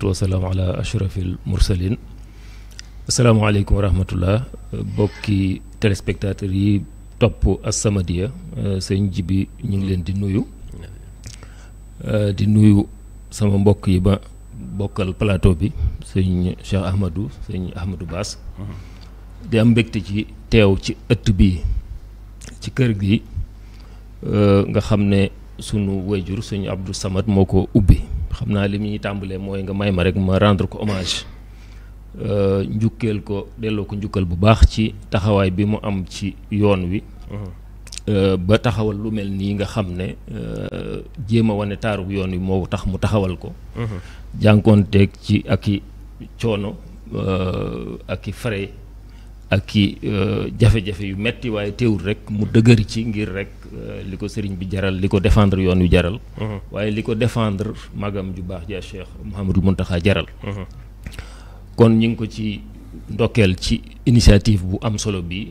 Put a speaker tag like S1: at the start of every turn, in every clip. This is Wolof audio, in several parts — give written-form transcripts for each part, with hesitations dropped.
S1: wasalaam ala ashrafil mursalin. asalaamaaleykum wa rahmatullah bokki téléspectateurs yi topp As-Samadiyya sëñ Jibi ñu ngi leen di nuyu sama mbokk yi ba bokkal plateau bi sëñ Cheikh Ahmadou Bass di am mbégte ci teew ci ëtt bi ci kër gi nga xam ne sunu wayjur sëñ Abdou Samad moo ko ubbi. xam naa li muy tàmbalee mooy nga may ma rek ma rendre ko hommage njukkeel ko delloo ko njukkal bu baax ci taxawaay bi mu am ci yoon wi ba taxawal lu mel nii nga xam ne jéem a wane taaru yoon wi moo tax mu taxawal ko jànkoonteeg ci ak i coono ak i frais ak i jafe-jafe yu metti waaye teewul rek mu dëgëri ci ngir rek li ko sëriñ bi jaral li ko défendre yoon wi jaral waaye li ko défendre magam ju baax ja Cheikh Mouhamadou Mountakha jaral kon ñu ngi ko ci ndokkeel ci initiative bu am solo bi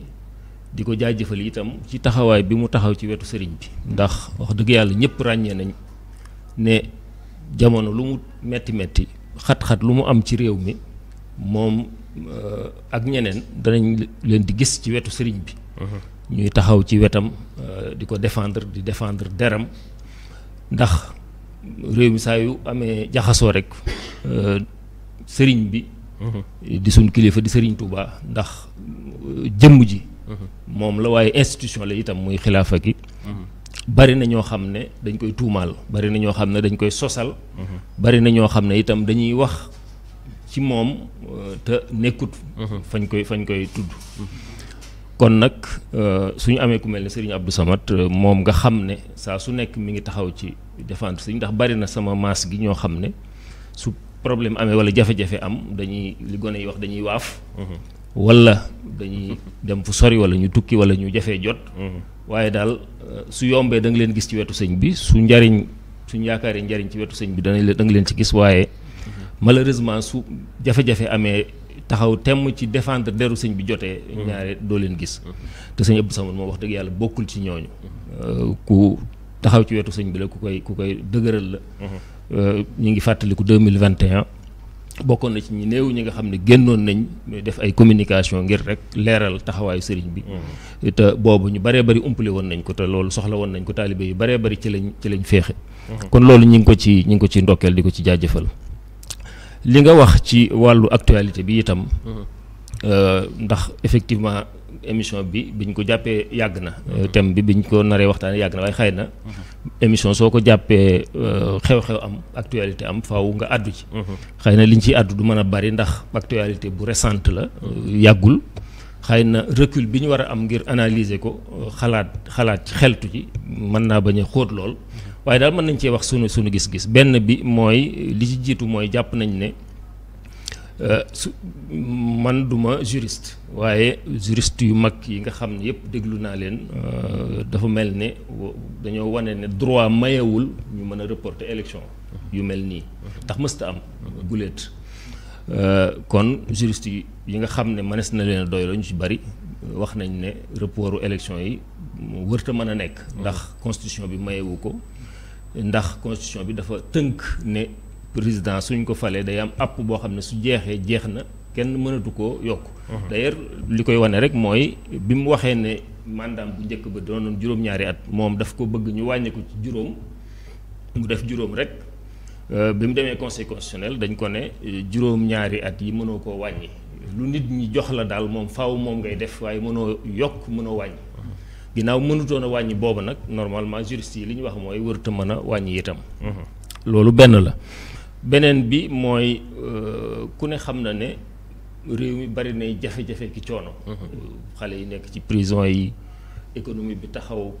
S1: di ko jaajëfal itam ci taxawaay bi mu taxaw ci wetu sëriñ bi ndax wax dëgg yàlla ñëpp ràññee nañ ne jamono lu mu metti xat-xat lu mu am ci réew mi moom ak ñeneen danañ leen di gis ci wetu sëriñ bi ñuy taxaw ci wetam di ko défendre deram ndax réew mi saa yu amee jaxasoo rek sëriñ bi di suñ kilifa di sëriñ Touba ndax jëmm ji moom la waaye institution la itam muy xilaafa gi bari na ñoo xam ne dañ koy tuumaal bari na ñoo xam ne dañ koy sosal bari na ñoo xam ne itam dañuy wax ci moom te nekkut fañ koy tudd kon nag suñu amee ku mel ne Serigne Abdou Samad moom nga xam ne saa su nekk mi ngi taxaw ci défendre Serigne ndax bari na sama maas gi ñoo xam ne su problème amee wala jafe-jafe am dañuy li gone yi wax dañuy waaf wala dañuy dem fu sori wala ñu tukki wala ñu jafee jot waaye daal su yombee da nga leen gis ci wetu sëñ bi suñ yaakaaree njariñ ci wetu sëñ bi da nga leen ci gis waaye malheureusement su jafe-jafe amee taxaw temm ci défendre deru sëñ bi jotee ñaare doo leen gis te sëñ Abdou Samad moom wax dëgg yàlla bokkul ci ñooñu ku taxaw ci wetu sëñ bi la ku koy dëgëral la ñu ngi fàttaliku 2021 bokkoon na ci ñi néew ñi nga xam ne génnoon nañ def ay communication ngir rek leeral taxawaayu sëriñ bi te boobu ñu baree bari umpale woon nañ ko te loolu soxla woon nañ ko taalibe yu baree bari ci lañ féexe kon loolu ñi ngi ko ci ndokkeel di ko ci jaajëfal li nga wax ci wàllu actualité bi itam ndax effectivement émission bi biñ ko jàppee yàgg na thème bi biñ ko naree waxtaanee yàgg na waaye xëy na émission soo ko jàppee xew-xew am actualité am faaw nga àddu ci xëy na liñ ciy àddu du mën a bari ndax actualité bu récente la yàggul xëy na recul bi ñu war a am ngir analyser ko xalaat ci xeltu ci mën naa bañ a xóot lool waaye daal mën nañ cee wax sunu gis-gis benn bi mooy li ci jiitu mooy jàpp nañ ne man duma juriste waaye juriste yu mag yi nga xam ne yëpp déglu naa leen dafa mel ne dañoo wane ne droit mayewul ñu mën a reporter élection yu mel nii ndax mësta am guléet kon juriste yi nga xam ne mënees na leen a doy la ñu ci bari wax nañ ne reportu élection yi wërta mën a nekk ndax constitution bi mayewu ko ndax constitution bi dafa tënk ne président suñ ko falee day am app boo xam ne su jeex na kenn mënatu koo yokk d'ailleurs li koy wane rek mooy bi mu waxee ne mandaam bu njëkk ba doonoon juróom-ñaari at moom daf ko bëgg ñu wàññi ko ci juróom mu def juróom rek bi mu demee conseil constitutionnel dañ ko ne juróom-ñaari at yi mënoo koo wàññi lu nit ñi jox la daal moom faaw moom ngay def waaye mënoo yokk mënoo wàññi ginnaaw mënutoon a wàññi boobu nag normalement juriste yi li ñu wax mooy wërta mën a wàññi itam loolu benn la beneen bi mooy ku ne xam na ne réew mi bari nay jafe-jafe ki coono xale yi nekk ci prison yi économie bi taxaw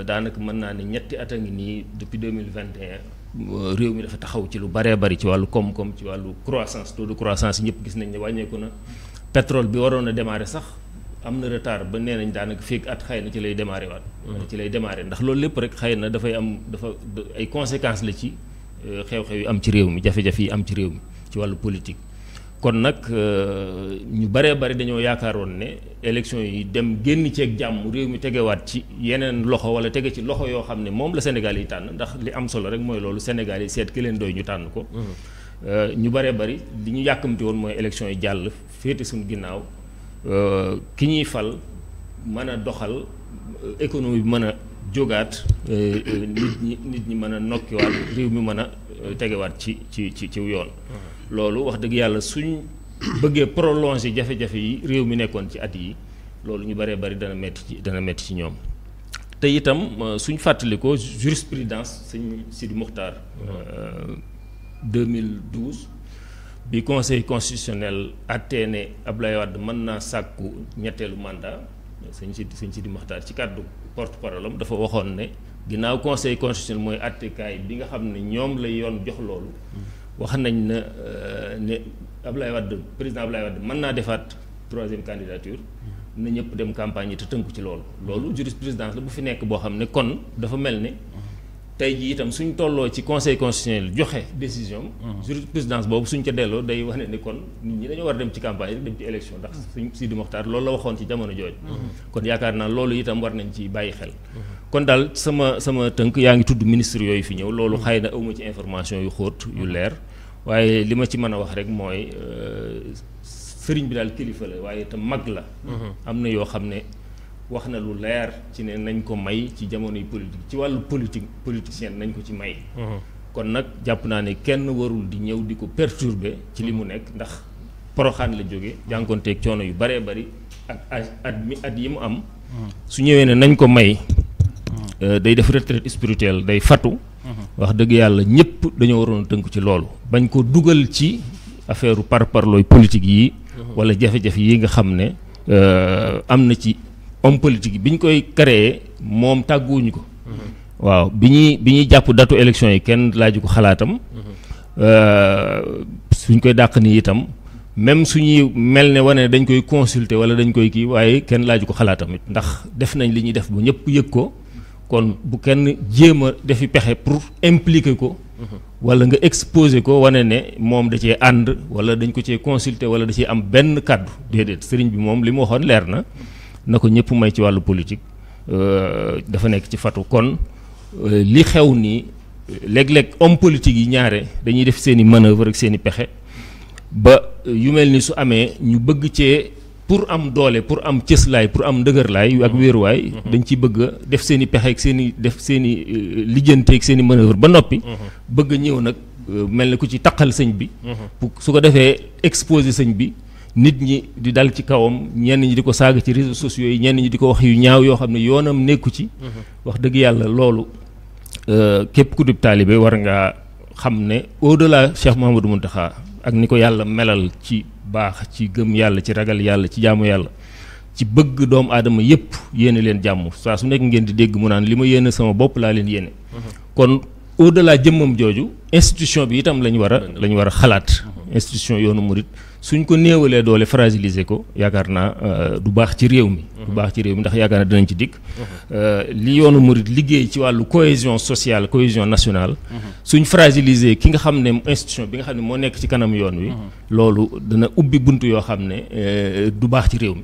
S1: daanaka mën naa ne ñetti at a ngi nii depuis 2021 réew mi dafa taxaw ci lu baree bari ci wàllu koom-koom ci wàllu croissance taux de croissance yi ñëpp gis nañ ne wàññeeku na pétrole bi waroon a démarrer sax am na retard ba nee nañ daanaka fekk at xëy na ci lay démarrer waat ci lay démarrer ndax loolu lépp rek xëy na dafa ay conséquences la ci xew-xew yi am ci réew mi jafe-jafe yi am ci réew mi ci wàllu politique kon nag ñu baree bari dañoo yaakaaroon ne élection yi dem génn ceeg jàmm réew mi tegewaat ci yeneen loxo wala tege ci loxo yoo xam ne moom la Sénégal yi tànn ndax li am solo rek mooy loolu Sénégal yi seet ki leen doy ñu tànn ko ñu bëree bëri li ñu yàkkamti woon mooy élection yi jàll féete suñu ginnaaw ki ñuy fal mën a doxal économie bi mën a jógaat nit ñi mën a nokkiwaat réew mi mën a tegewaat ci yoon. loolu wax dëgg yàlla suñ bëggee prolonger jafe-jafe yi réew mi nekkoon ci at yi loolu ñu bëree bëri dana metti ci ñoom. te itam suñ fàttalikoo jurisprudence sëñ Sidi Mokhtar 2012 bi conseil constitutionnel attee ne Abdoulaye Wade mën naa sàkku ñetteelu mandat sëñ Sidi Mokhtar ci kàddu porte-parole am dafa waxoon ne ginnaaw conseil constitutionnel mooy attekaay bi nga xam ne ñoom la yoon jox loolu wax nañ na ne Abdoulaye Wade président Abdoulaye Wade mën naa defaat 3e candidature na ñëpp dem campagne yi te tënku ci loolu jurisprudence la bu fi nekk boo xam ne kon dafa mel ne tey jii itam suñ tolloo ci conseil constitutionnel joxe décision jurisprudence boobu suñ ca delloo day wane ne kon nit ñi dañoo war a dem ci campagne rek dem ci élection ndax suñ Sidi Mokhtar loolu la waxoon ci jamono jooju kon yaakaar naa loolu itam war nañ ci bàyyi xel kon daal sama tënk yaa ngi tudd ministre yooyu fi ñëw loolu xëy na awma ci information yu xóot yu leer waaye li ma ci mën a wax rek mooy sëriñ bi daal kilifa la waaye itam mag la am na yoo xam ne wax na lu leer ci ne nañ ko may ci jamonoy politique ci wàllu politicien nañ ko ci may kon nag jàpp naa ne kenn warul di ñëw di ko perturber ci li mu nekk ndax Poroxaan la jóge jànkoonteeg coono yu baree bari ak at yi mu am su ñëwee ne nañ ko may day def retraite spirituelle day fatu wax dëgg yàlla ñëpp dañoo waroon a tënk ci loolu bañ ko dugal ci affaire parparlooy politique yi wala jafe-jafe yi nga xam ne am na ci homme politique bi ñu koy créé moom tàgguwuñu ko waaw bi ñuy jàpp datu élection yi kenn laaju ko xalaatam suñ koy dàq nii itam même suñuy mel ne wane dañ koy consulter wala dañ koy kii waaye kenn laaju ko xalaatam it ndax def nañ li ñuy def ba ñëpp yëg ko kon bu kenn jéem a defi pexe pour impliquer ko wala nga exposer ko wane ne moom da cee ànd wala dañ ko cee consulter wala da cee am benn kàddu déedéet sëriñ bi moom li mu waxoon leer na ko ñëpp may ci wàllu politique dafa nekk ci fatu kon li xew nii léeg-léeg homme politique yi ñaare dañuy def seen i manœuvre ak seen i pexe ba yu mel ni su amee ñu bëgg cee pour am doole pour am cëslaay pour am ndëgërlaay ak wéeruwaay dañ ciy bëgg a def seen i pexe ak seen i def seen i lijjante ak seen i manœuvre ba noppi bëgg a ñëw nag mel ni ku ci taqal sëñ bi pour su ko defee exposer sëñ bi nit ñi di dal ci kawam ñenn ñi di ko saaga ci réseaux sociaux yi ñenn ñi di ko wax yu ñaaw yoo xam ne yoonam nekku ci wax dëgg yàlla loolu képp ku dib taalibe war ngaa xam ne au-delà Cheikh Mouhamadou Mountakha ak ni ko yàlla melal ci baax ci gëm yàlla ci ragal yàlla ci jaamu yàlla ci bëgg doomu aadama yépp yéene leen jàmm saa su nekk ngeen di dégg mu naan li ma yéene sama bopp laa leen yéene kon au-delà jëmmam jooju institution bi itam lañ war a xalaat institution yoonu murit suñ ko néewalee doole fragiliser ko yaakaar naa du baax ci réew mi ndax yaakaar naa dinañ ci dikk li yoonu murit liggéey ci wàllu cohésion sociale cohésion nationale suñ fragiliser ki nga xam ne institution bi nga xam ne moo nekk ci kanam yoon wi loolu dana ubbi bunt yoo xam ne du baax ci réew mi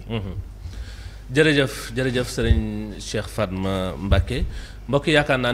S2: jërëjëf sëriñ Cheikh Fatma Mbacké mbokk yaakaar naa